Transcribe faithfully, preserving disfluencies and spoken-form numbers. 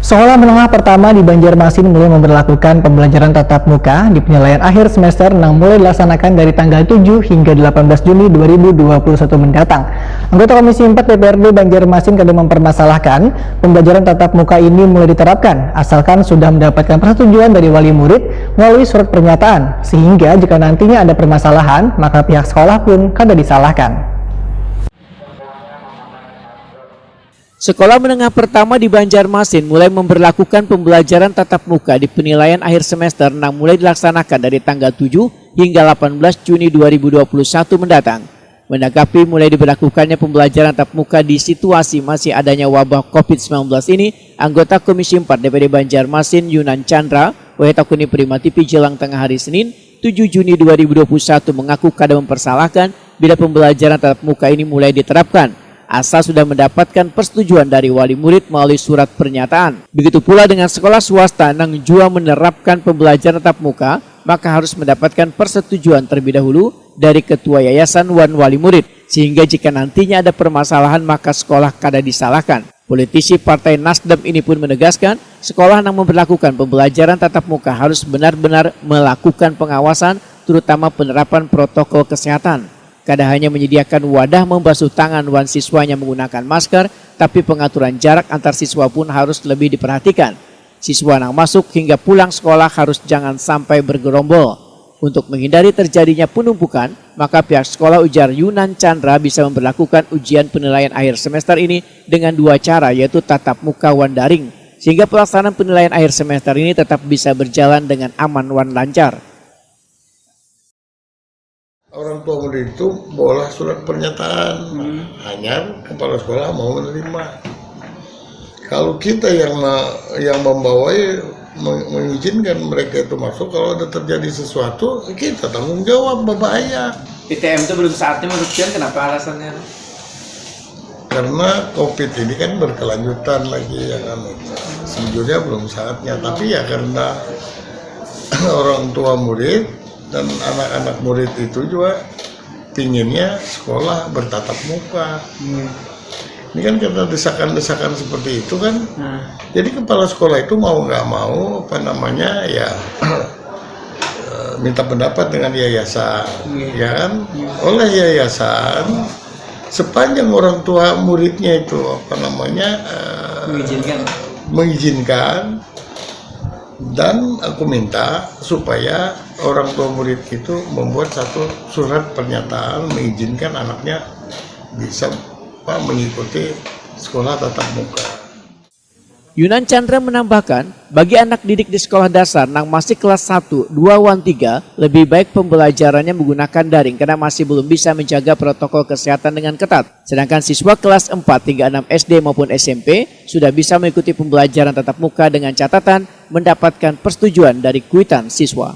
Sekolah menengah pertama di Banjarmasin mulai memperlakukan pembelajaran tatap muka di penilaian akhir semester nang mulai dilaksanakan dari tanggal tujuh hingga delapan belas Juni dua ribu dua puluh satu mendatang. Anggota Komisi empat D P R D Banjarmasin kada mempermasalahkan pembelajaran tatap muka ini mulai diterapkan asalkan sudah mendapatkan persetujuan dari wali murid melalui surat pernyataan, sehingga jika nantinya ada permasalahan, maka pihak sekolah pun kada disalahkan. Sekolah menengah pertama di Banjarmasin mulai memberlakukan pembelajaran tatap muka di penilaian akhir semester nang mulai dilaksanakan dari tanggal tujuh hingga delapan belas Juni dua ribu dua puluh satu mendatang. Menanggapi mulai diberlakukannya pembelajaran tatap muka di situasi masih adanya wabah covid sembilan belas ini, anggota Komisi empat D P R D Banjarmasin Yunan Chandra, wahai takuni Prima T V jelang tengah hari Senin, tujuh Juni dua ribu dua puluh satu mengaku kada mempersalahkan bila pembelajaran tatap muka ini mulai diterapkan, asal sudah mendapatkan persetujuan dari wali murid melalui surat pernyataan. Begitu pula dengan sekolah swasta nang jua menerapkan pembelajaran tatap muka, maka harus mendapatkan persetujuan terlebih dahulu dari ketua yayasan wan wali murid, sehingga jika nantinya ada permasalahan maka sekolah kada disalahkan. Politisi Partai Nasdem ini pun menegaskan, sekolah yang memperlakukan pembelajaran tatap muka harus benar-benar melakukan pengawasan, terutama penerapan protokol kesehatan. Kada hanya menyediakan wadah membasuh tangan wan siswanya menggunakan masker, tapi pengaturan jarak antar siswa pun harus lebih diperhatikan. Siswa yang masuk hingga pulang sekolah harus jangan sampai bergerombol. Untuk menghindari terjadinya penumpukan, maka pihak sekolah, ujar Yunan Chandra, bisa memperlakukan ujian penilaian akhir semester ini dengan dua cara, yaitu tatap muka wan daring, sehingga pelaksanaan penilaian akhir semester ini tetap bisa berjalan dengan aman wan lancar. Orang tua murid itu bolah surat pernyataan, hmm. Hanya kepala sekolah mau menerima. Kalau kita yang yang membawai mengizinkan mereka itu masuk, kalau ada terjadi sesuatu, kita tanggung jawab, berbahaya. P T M itu belum saatnya menurut kalian, kenapa alasannya? Karena covid ini kan berkelanjutan lagi, yang anu, sejujurnya belum saatnya, tapi ya karena orang tua murid dan anak-anak murid itu juga pinginnya sekolah bertatap muka. Hmm. Ini kan karena desakan-desakan seperti itu kan, nah. Jadi kepala sekolah itu mau nggak mau, apa namanya, ya eh, minta pendapat dengan yayasan, hmm. Ya kan, hmm. Oleh yayasan sepanjang orang tua muridnya itu, apa namanya, uh, mengizinkan, mengizinkan, dan aku minta supaya orang tua murid itu membuat satu surat pernyataan mengizinkan anaknya bisa, apa, mengikuti sekolah tatap muka. Yunan Chandra menambahkan, bagi anak didik di sekolah dasar nang masih kelas satu, dua, wan tiga, lebih baik pembelajarannya menggunakan daring karena masih belum bisa menjaga protokol kesehatan dengan ketat. Sedangkan siswa kelas empat hingga enam S D maupun S M P sudah bisa mengikuti pembelajaran tatap muka dengan catatan mendapatkan persetujuan dari kuitan siswa.